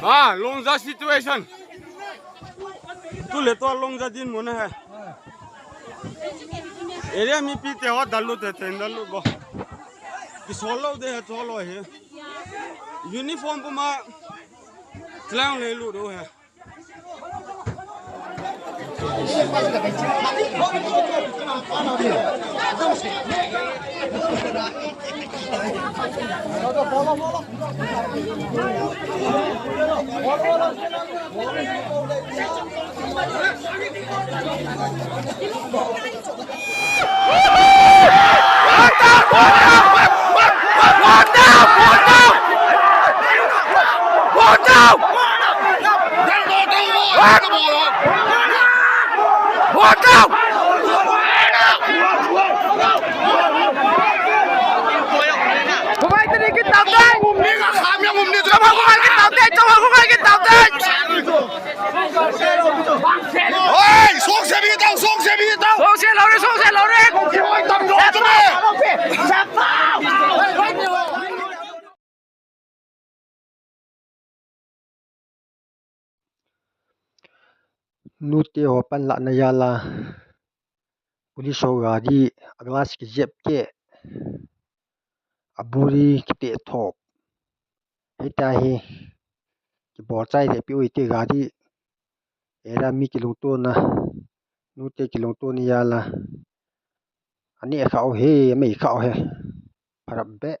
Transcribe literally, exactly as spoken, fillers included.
Ah, Longja situation. Tu le to Longja dinmun ahi. Area mipi te ho dalu te te dalu bo. Kisol lou de he, chol lou he. Uniform puma tlang le lu do he. Oi, song se bi tau, song se bi tau. Song se lou re, song se lou re. Oi, tam jo tu me. Nute ho panlahna jal a police ho gari a glass kijep keh, a buri kiteh thop. Hitia hi kibol chai leh pi ui ti gari, area mi kilungtona, nute kilungtona jal a. Aneh kha u hi, amei kha u hi. Pharap beh.